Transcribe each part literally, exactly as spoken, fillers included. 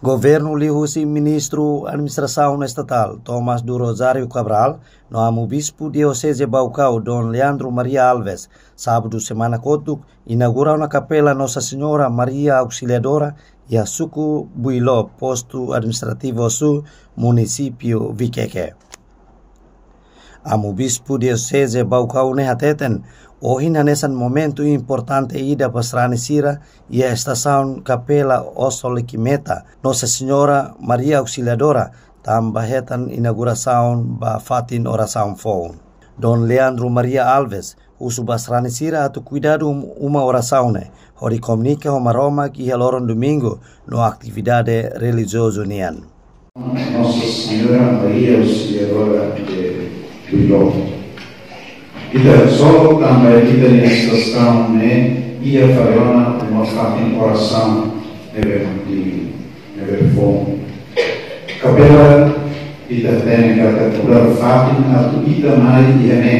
Governu liuhusi Ministru Administrasaun Estatál, Tomás do Rosário Cabral, no Amu Bispu Dioseze Baucau, Dom Leandro Maria Alves, sábadu semana kotuk, inaugura ona Kapela Nossa Senhora Maria Auxiliadora iha suku Builó, Postu Administrativu Osu, Munisípiu Viqueque. Amu Bispu Dioseze Baucau ne'e hateten, ohin hanesan momentu importante ida ba sarani sira iha estasaun Kapela Oso Likimeta, Nossa Senhora Maria Auxiliadora, tanba hetan inaugurasaun ba fatin orasaun foun. Dom Leandro Maria Alves husu ba sarani sira atu kuidadu uma orasaun ne'e, hodi komunika ho Maromak iha loron Domingu no atividade relijiozu nian. Nossa Senhora Maria Auxiliadora de Builó. Ita solo tanba ita-nia estasaun ne'e iha fali ona uma fatin orasaun ne'ebé mak di'ak, ne'ebé foun. Kapela ita tenke atu kuda fatin atu ita mai iha ne'e,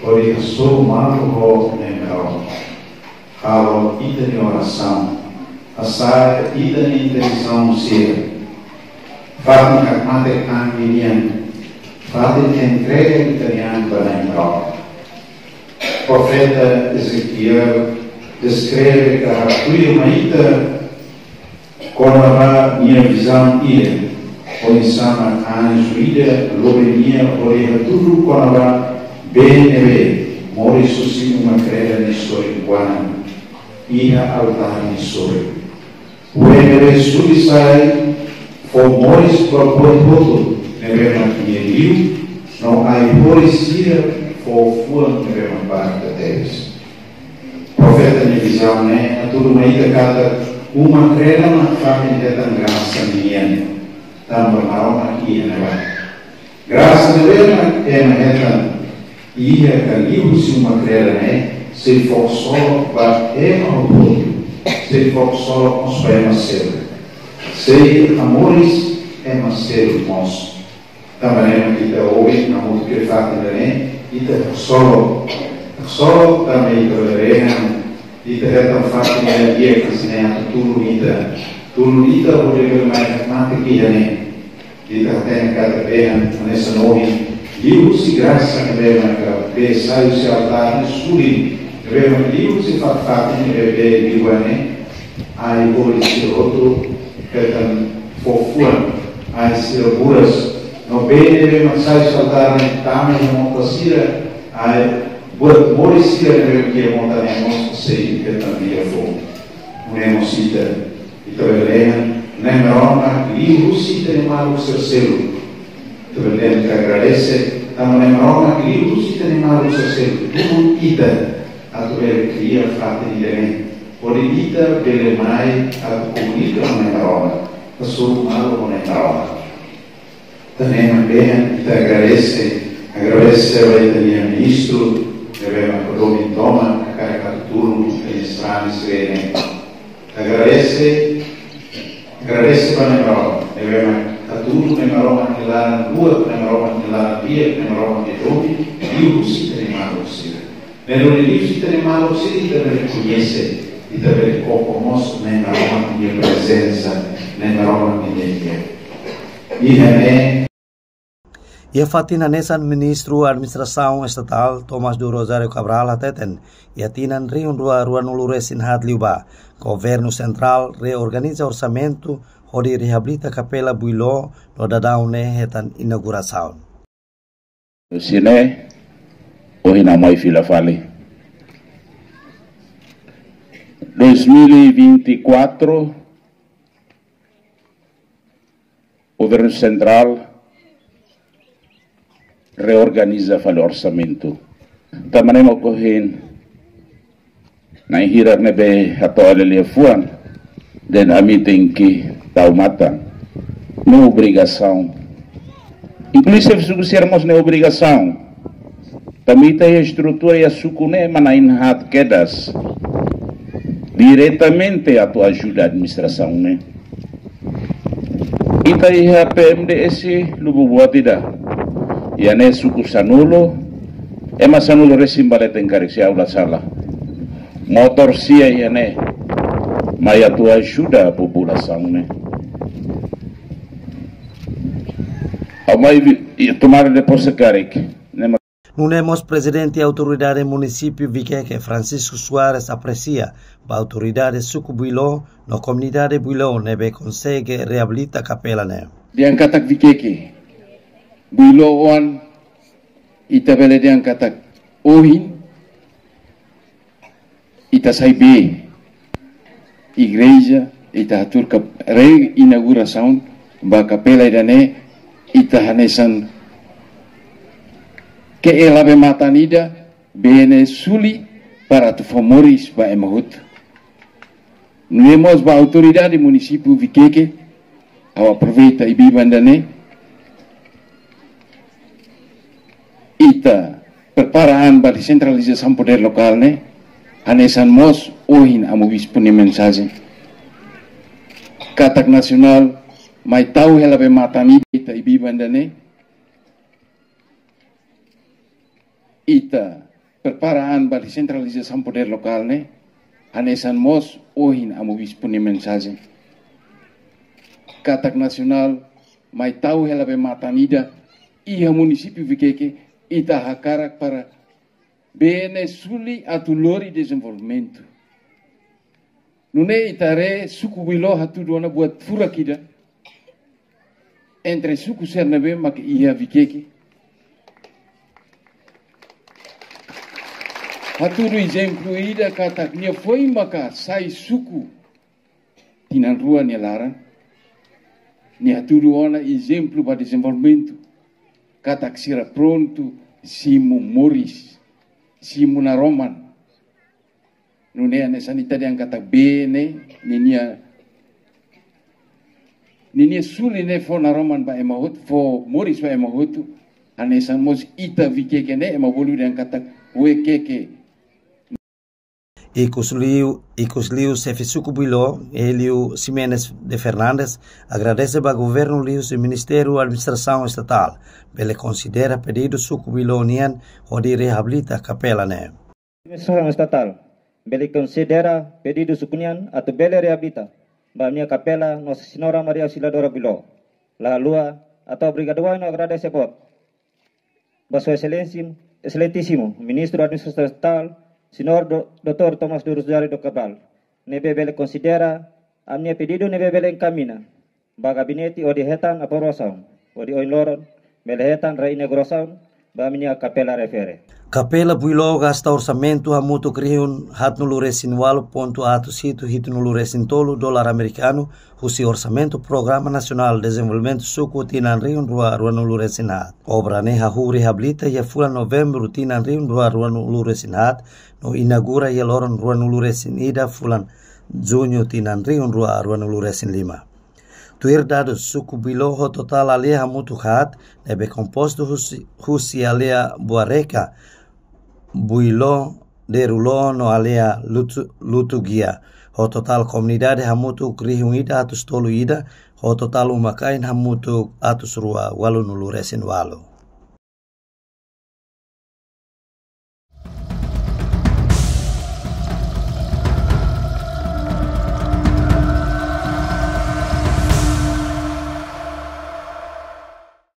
hodi hasoru malu ho Nai Maromak. Halo ita-nia orasaun, hasa'e ita-nia intensaun sira. Fatin hakmatek an ninian, fatin entrega ita-nia an ba Nai Maromak. Profeta Ezequiel deskreve ka haktuir mai ita kona-ba nia vizaun ida, oinsá mak anju ida lobe nia hodi hatudu kona-ba bee ne'ebé moris husi uma kreda nia sorin kuana iha altár nia sorin. Bee ne'ebé suli sai fó moris ba buat hotu ne'ebé mak iha li'ur, no ai-horis sira fó fuan ne'ebé mak barak tebes. Profeta nia vizaun ne'e hatudu mai ita katak uma kreda mak fatin hetan grasa ninian, tanba Maromak iha ne'ebá. Grasa ne'ebé mak ema hetan iha ka liuhusi uma kreda ne'e, sei fó ksolok ba ema hotu, sei fó ksolok mós ba ema seluk. Sei hamoris ema seluk mós. Tanba ne'e mak ita ohin hamutuk iha fatin ida-ne'e, ita haksolok. Haksolok tanba ita bele dehan, ita hetan fatin ida di'ak hanesan ne'e atu tulun ita. Tulun ita hodi bele mai hakmatek iha ne'e. Ita hatene katak dehan hanesan ohin, liuhusi grasa ne'ebé maka bee sai husi altár nia sorin, ne'ebé maka liuhusi fatin-fatin ne'ebé bee liu iha ne'e, ai-horis sira hotu hetan fó fuan, ai sira buras, no bee ne'ebé mak sai husi altár ne'e tama iha mota sira, ai buat moris sira ne'ebé iha mota ne'e mós sei hetan vida foun. Nune'e mós ita, ita bele dehan, Nai Maromak liuhusi ita-nia maluk sira seluk. Ita bele dehan ita agradese, tanba Nai Maromak liuhusi ita-nia maluk sira seluk. Tulun ita atu bele kria fatin ida-ne'e, hodi ita bele mai atu komunika ho Nai Maromak, hasoru malu ho Nai Maromak. Tan ne'e mak ita agradese, agradese ba ita-nia ministru, ne'ebé mak domin tomak, hakarak atu tulun ita-nia sarani sira-ne'e. Agradese, agradese ba Nai Maromak, ne'ebé mak hatudu Nai Maromak nia laran luak, Nai Maromak nia laran di'ak, Nai Maromak nia domin, liuhusi ita-nia maluk sira. Ne'e duni liuhusi ita-nia maluk sira, ita bele rekoñese, ita bele koko mós Nai Maromak nia prezensa, Nai Maromak nia di'ak. Iha ne'e. Iha fatin hanesan Ministru Administrasaun Estatál, Tomás do Rosário Cabral hateten, iha tinan rihun rua ruanulu-resin-haat liubá, Governu Sentrál reorganiza orsamentu hodi reabilita Kapela Builó no daudaun ne'e hetan inaugurasaun. Sine, ohin ha'u mai fila fali. Dois mil e vinte e quatro, Governu Sentrál reorganiza fali orsamentu. Tanba ne'e mak ohin, na'in hirak ne'ebé hato'o liafuan, dehan ami tenke tau matan. Ne'e obrigasaun. Inkluzive suku sira mós ne'e obrigasaun. Tanba ita iha estrutura iha suku ne'e mak na'in haat kedas diretamente atu ajuda administrasaun ne'e. Ita iha P M D S lubuk buat ida. Iha ne'e suku sanulu, ema sanulu-resin ba leten karik se ha'u la sala. Motór sia iha ne'e, mai atu ajuda populasaun ne'e. Ha'u mai vi-, i tomara depois se karik. Ne'e mak Nune'e mós Prezidente Autoridade Munisípiu Viqueque, Francisco Soares, apresia ba autoridade suku Builó no komunidade Builó ne'ebé konsege reabilita kapela ne'e. Dehan katak Viqueque, Builó oan, ita bele dehan katak ohin, ita sai bee igreja, ita hatudu kap-, reinaugurasaun ba kapela ida-ne'e, ita hanesan ke ela be matan ida, bee ne'e suli para atu fó moris ba ema hotu. Nune'e mós ba autoridade munisípiu Viqueque, ha'u aproveita i biban ida-ne'e, ita prepara an ba desentralizasaun podér lokál ne'e, hanesan mós ohin Amu Bispu nia mensajen. Katak nasionál, mai tau hela be matan ida, ita i biban ida-ne'e, ita prepara an ba desentralizasaun podér lokál ne'e, hanesan mós ohin Amu Bispu nia mensajen. Katak nasionál, mai tau hela be matan ida, iha munisípiu Viqueque, ita hakarak para bee ne'e suli atu lori dezenvolvimentu. Nune'e ita haree suku Builó hatudu ona buat furak ida entre suku sira ne'ebé maka iha Viqueque. Hatudu ezemplu ida katak nia foin maka sai suku tinan rua nia laran. Nia hatudu ona ezemplu ba dezenvolvimentu. Katak sira prontu simu moris, simu naroman. Nune'e hanesan ita dehan katak bee ne'e, ninia, ninia suli ne'e fó naroman ba ema hotu, fó moris ba ema hotu. Hanesan mós ita Viqueque ne'e, ema bolu dehan katak Viqueque. Ikusliu, ikusliu xefe suku Builó, Hélio Ximenes de Fernandes, agradese ba governu liuhusi Ministériu Administrasaun Estatál, bele konsidera pedidu suku Builó nian hodi reabilita kapela ne'e. Administrasaun Estatál bele konsidera pedidu suku nian atu bele reabilita ba nia kapela Nossa Senhora Maria Auxiliadora Builó. La haluha atu obrigadu wa'in no agradese boot ba Sua Exelénsia, Exelentísimu Ministru Administrasaun Estatál, Señór Do-, Doutór Tomás do Rosário do Cabral, ne'ebé bele konsidera ami-nia pedidu ne'ebé bele enkamiña ba gabinete hodi hetan aprovasaun, hodi ohin loron bele hetan reinaugurasaun ba ami-nia kapela refere. Kapela Builó gasta orsamentu hamutuk rihun haatnulu resin ualu pontu atus hitu hitunulu resin tolu dolar amerikanu, husi orsamentu Programa Nasionál Dezenvolvimentu Suku tinan rihun rua ruanulu resin haat. Obra ne'e hahú reabilita iha fulan Novembru tinan rihun rua ruanulu resin haat, no inaugura iha loron ruanulu resin ida fulan Juñu tinan rihun rua ruanulu resin lima. Tuir dadus, suku Builó ho totál aldeia hamutuk haat, ne'ebé kompostu husi, husi aldeia Buareka, Builó, Deruló no aldeia Lutu-, Lutugia. Ho totál komunidade hamutuk rihun ida atus tolu ida, ho totál uma-kain hamutuk atus rua ualunulu resin ualu.